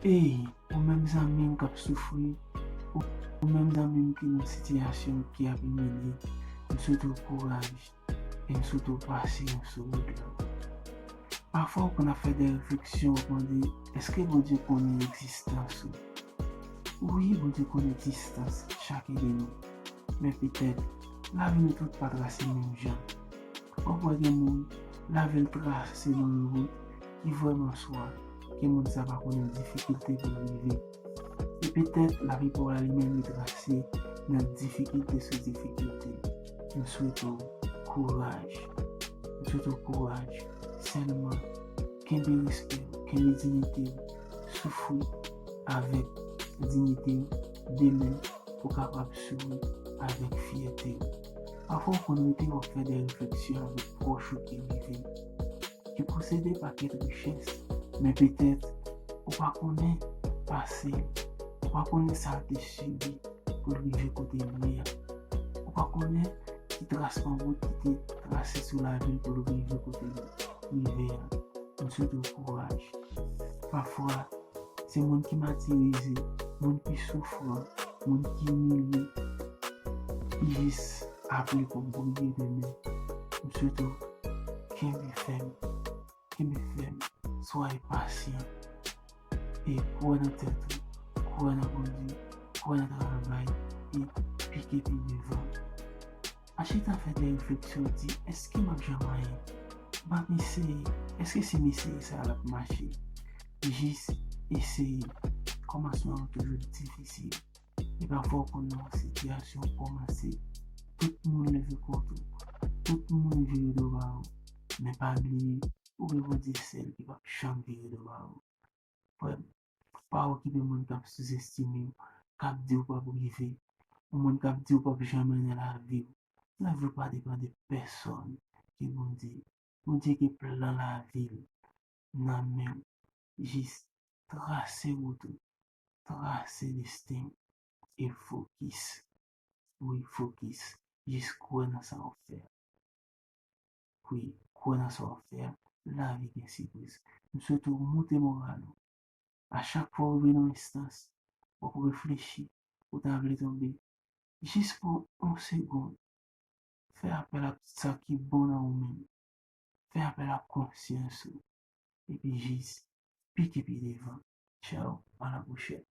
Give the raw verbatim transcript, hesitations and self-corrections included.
Ey, ou menm zanmi m k ap soufri, ou, ou menm zanmi m ki nan sitiyasyon ki ap imilye, m swete w kouraj e m swete w pasyans sou wout la. Pafwa, ou konn ap fè de refleksyon, ou konn di, èske Bondye konnen egzistans ou? Wi, Bondye konnen egzistans chak de nou. Men petèt, lavi nou tout pa trase menm jan. W ap wè gen moun, lavi l trase nan yon wout ki vrèman swa, ke moun sa pa konnen difikilte pou l rive. E petèt, lavi pa w la li menm li trase nan difikilte sou difikilte. M swete w kouraj. M swete w kouraj. Sèlman, kenbe respè w, kenbe diyite w, soufri avèk diyite w, demen ou kapab souri avèk fyète w. Pafwa ou konn rete w ap fè de refleksyon avèk pwòch ou ki rive, ki posede pakèt richès, men petèt ou pa konnen pase, ou pa konnen sa l te sibi pou l rive kote l ye a. Ou pa konnen ki tras nan wout ki te trase sou lavi l pou l rive kote l rive a. M swete w kouraj. Pafwa, se moun ki matirize, moun ki soufran, moun ki imilye, ki jis aple pou briye demen. M swete w kenbe fèm, kenbe fèm, swaye pasyan, e kwè nan tèt ou, kwè nan Bondye, kwè nan travay, e pike pi devan. Al chita fè de refleksyon, di, èske m ap janm anyen? M ap eseye, èske si m eseye sa l ap mache? Jis eseye. Kòmansman yo toujou difisil. E pafwa ou konn nan yon sitiyasyon ou kòmanse, tout moun leve kont ou, tout moun vire do ba ou. Men pa bliye, ou gen Bondye sèl ki p ap janm vire do ba ou. Frè m, pa okipe moun k ap souzestime w, k ap di w p ap rive, yon moun k ap di w p ap janm anyen nan lavi w. Lavi w pa depann de pèsòn ke Bondye. Bondye gen plan lavi l nan men w. Jis trase wout ou, trase desten w e fokis. Wi, fokis. Jis kwè nan sa w ap fè a. Wi, kwè nan sa w ap fè a. Lavi gen sipriz. M swete w moute moral ou. A chak fwa w rive nan yon enstans, w ap reflechi, ou ta vle tonbe. Jis pran yon segonn. Fè apèl ak sa ki bon nan ou menm. Fè apèl ak konsyans ou. Epi jis pike pi devan. Tchaw, a la pwochèn.